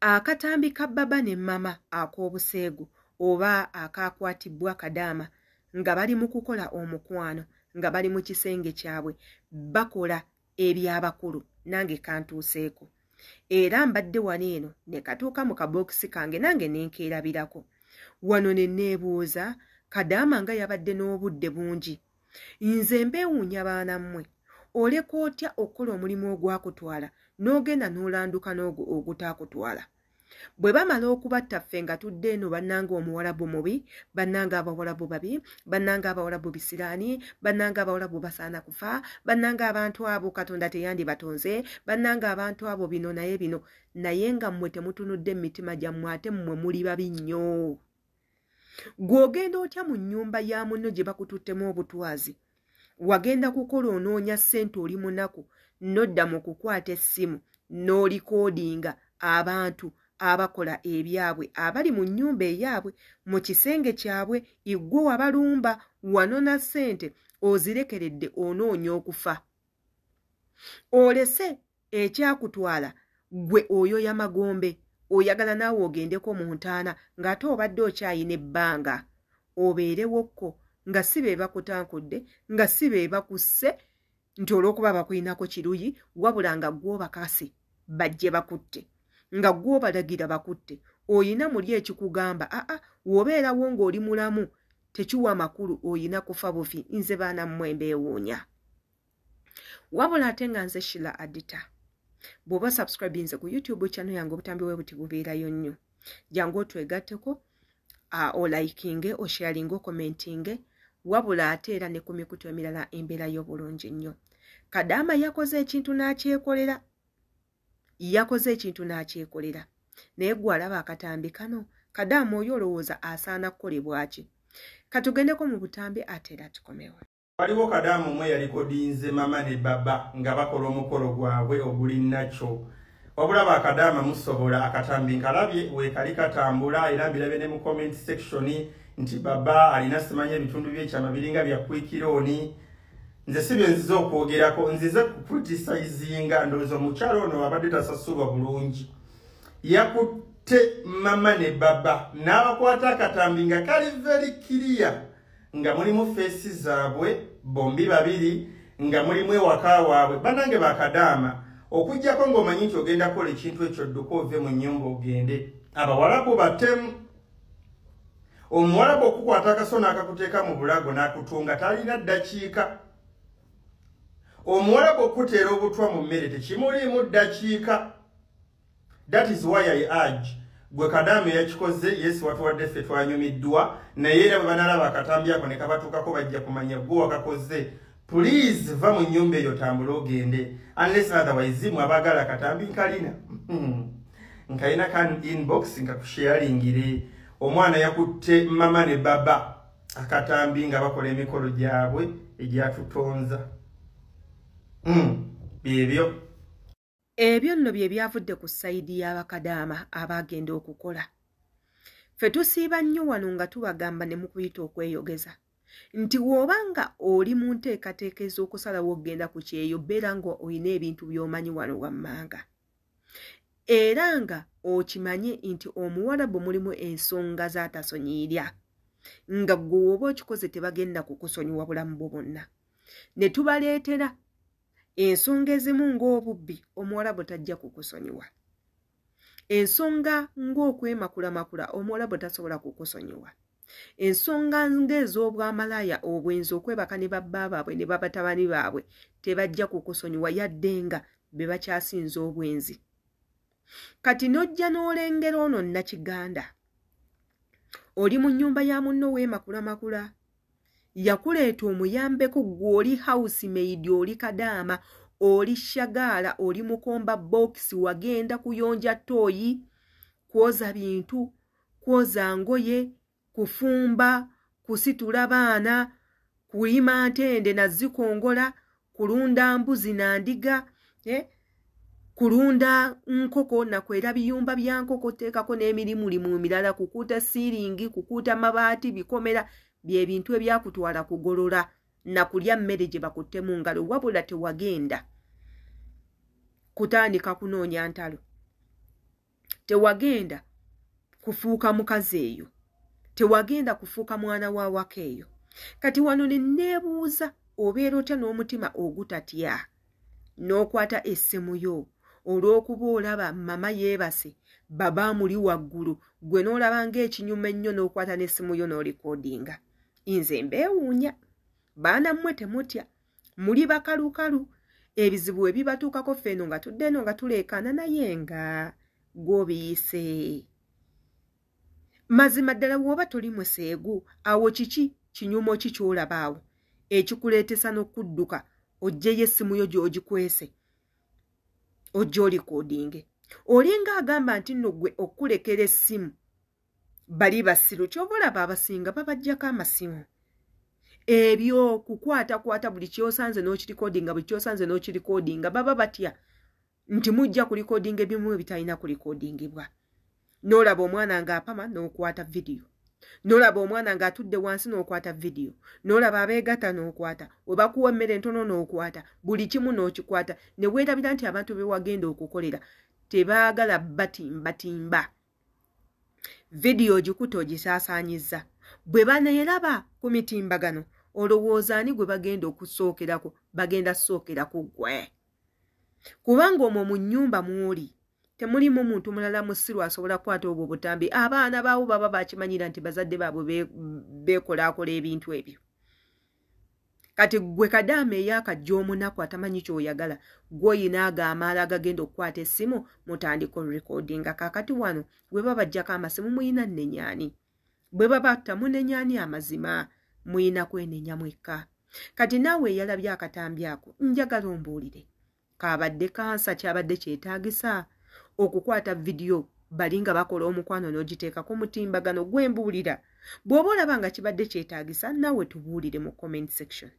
Akatambi ka baba ne mama ak'obuseegu oba akakwatibwa Kadaama nga bali mu kukola omukwano, nga bali mu kisenge kyabwe bakola ebyabakulu, nange kantuuseeko. Era mbadde wano eno ne katuuka mu kabookisi kange nange ne nkeerabirako. Wano ne neebuuza Kadaama nga yabadde n'obudde bungi. Nze mbeewuunya baana mmwe, oleka otya okukola omulimu ogwakutwala n'ogenda n'olanduka n'ogwo ogutaakutwala? Bwe bamala okubatta ffe nga tudde eno, bannange omuwalabu mubi, bannange abawalabu babi, bannange abawalabu bisiraani, bannange abawalabu basaana kufa, bannange abantu abo Katonda teyandibatonze, bannange abantu abo bino naye bino, naye nga mmwe temutunudde mu mitima gyammwe, ate mmwe muli babi nnyo. Gw'ogenda otya mu nnyumba ya munno gye bakututtemu obutwazi? Wagenda kukola onoonya ssente, oli munaku, n'odda mu kukwata essimu n'olikoodinga abantu abakola ebyabwe abali mu nnyumba eyaabwe mu kisenge kyabwe. Iggwe wabalumba, wanona ssente ozirekeredde, onoonya okufa, olese ekyakutwala. Ggwe oyoya magombe, oyagala naawe ogendeko mu ntaana ng'ate obadde okyayina ebbanga obeerewokko, nga si be bakutankudde, nga si be bakusse nti olw'okuba bakulinako kiruyi, wabula nga gw'obakase bajje bakutte, nga gw'obalagira bakutte. Oyina muli ekikugamba aa w'obeerawo ng'oli mulamu tekiwa makulu, oyina kufa bufi. Nze baana mmwe mbeewuunya. Wabula ate nga nze Shila Adita, bw'oba subscribinze ku YouTube channel yange, obutambi bwe buti bubeerayo nnyo. Jangu otwegatteko, olikinge, osharinge, okomentinge, wabula ate era ne ku mikutu emirala embeerayo bulungi nnyo. Kadaama yakoze ekintu n'akyekolera, yakoze ekintu n'akyekolera. Naye gwe alaba akatambi kano, Kadaama oyo olowooza asaana kukolebwa ki? Katugendeko mu butambi ate era tukomewo. Waliwo Kadaama omwe yalikodinze mama ne baba nga bakola omukolo gwabwe oguli nakyo. Wabula bakadaama musobola. Akatambi nkalabye weekali katambula, era mbirabye ne mu comment section nti baba alina simanya ebitundu byekyama biringa bya quick loan. Nze si bye nzize okwogerako, nzize kucriticizinga. Ndowooza omukyalo ono abadde tasasulwa bulungi. Yakutte mama ne baba n'abakwata akatambi nga kali very clear, nga mulimu face zaabwe bombi babiri, nga mulimu ewaka waabwe. Bannange bakadaama, okugjako ng'omanyi nti ogenda kukola ekintu ekyo, dduka ove mu nnyumba ogende. Abawalabu batemu. Omuwalabu okukwata akaso n'akakuteeka mu bulago n'akutunga talina ddakiika. Omuwalabu okuteera obutwa mu mmere tekimuliimu ddakiika. That is why I urge gwe kadaama eyakikoze, yes, watuwadde ffe twanyumiddwa, naye era bwe banalaba akatambi ako ne kabatuukako bajja kumanya gwe wakakoze. Please, va mu nnyumba eyo, tambula ogende, unless otherwise mwe abaagala akatambi nkalina, nkalina kan inbox nkakusharingire. Omwana yakutte mama ne baba akatambi nga bakola emikolo gyabwe egyatutonza. Byebyo. Ebyo nno bye byavudde ku side y'abakadaama abagenda okukola. Ffe tusiiba nnyo wano nga tubagamba ne mukuyita okweyogeza nti bw'oba nga oli mu nteekateeka ez'okusalawo okugenda ku kyeyo, beera nga olina ebintu by'omanyi wano wammanga, era nga okimanye nti omuwalabu mulimu ensonga z'atasonyiirya, nga ggwe woba okikoze tebagenda kukusonyiwa bulamu bwo bwonna. Ne tubaleetera ensonga ezimu ng'obubbi, omuwalabu tajja kukusonyiwa. Ensonga ng'okwemakulamakula, omuwalabu tasobola kukusonyiwa. Ensonga ng'ez'obwamalaaya, obwenzi, okwebaka ne babba baabwe ne babatabani baabwe, tebajja kukusonyiwa yadde nga be bakyasinza obwenzi. Kati n'ojja n'olengera ono Nakiganda oli mu nnyumba ya munno weemakulamakula, yakuleeta omuyambeko. Ggwe oli housemaid, oli kadaama, oli shagaala, oli mukomba bookisi, wagenda kuyonja toilet, kwoza bintu, kwoza ngoye, kufumba, kusitula baana, kulima ntende nazikongola, kulunda mbuzi na ndiga, eh? Kulunda nkoko nakwera biyumba bya nkoko, teekako n'emirimulimu emirala, kukuuta ceiling, kukuuta mabaati, bikomera. Byebintu ebyakutwala kugolola nakulya mmere gye bakutte mu ngalo, wabula tewagenda kutandika kunoonya ntalo. Tewagenda kufuuka mukazi eyo, tewagenda kufuuka mwana wa waka eyo. Kati wano ne neebuuza, obeera otya n'omutima ogutatya n'okwata essimu yo olw'okuba olaba mama yeebase, baba amuli waggulu, gwe n'olaba ng'ekinyuma ennyo n'okwata n'essimu yo n'olikodinga? Nze mbeewuunya, baana mmwe, temutya, muli bakalukalu. Ebizibu ebibatuukako ffe eno nga tudde eno nga tuleekaana, naye nga gw'obiyise. Mazima ddala, bw'oba toli museegu, awo kiki, kinyumo ki ky'olaba awo ekikuleetesa n'okudduka oggyeyo essimu yo gy'ogikwese ojja olikodinge? Olinga agamba nti nno gwe okkulekera essimu bali basiru. Kyova olaba abasinga babajjako amasimu. Ebyo kukwatakwata buli kyosanze n'okirikodinga, buli kyosanze n'okirikodinga, baba batya nti mujja kulikodinga ebimu ebitalina kulikodingibwa. N'olaba omwana ng'apama n'okwata vidiyo, n'olaba omwana ng'atudde wansi n'okwata vidiyo, n'olaba abeegatta n'okwata, we bakuwa emmere entono n'okwata, buli kimu n'okikwata, ne weerabira nti abantu be wagenda okukolera tebaagala batimbatimba. Vidiyo ogikuta ogisaasaanyizza, bwe baneeraba ku mitimbagano, olowooza ani gwe bagenda okusookerako? Bagenda sookerako ggwe, kubanga omwo mu nnyumba mw'oli temulimu muntu mulala musiru asobola kukwata obwo butambi. Abaana baawo baba bakimanyira nti bazadde baabwe beekolaakola ebintu ebyo. Kati gwe kadaama eyakajja omunaku atamanyi kyoyagala, gwoyina ago amaala agagenda okukwata essimu mutandika orecordinga. Kaakati wano gwe babajjako amasimu, muyina nnenyaani? Bwe babatta munenyaani? Amazima muyina kwenenya mwekka. Kati naawe eyalabye akatambi ako, njagala ombuulire, kabadde kansa? Kyabadde kyetaagisa okukwata vidiyo bali nga bakola omukwano n'ogiteekako mutimbagano? Gwembuulira, bw'oba olaba nga kibadde kyetaagisa, naawe tubuulire mu comment section.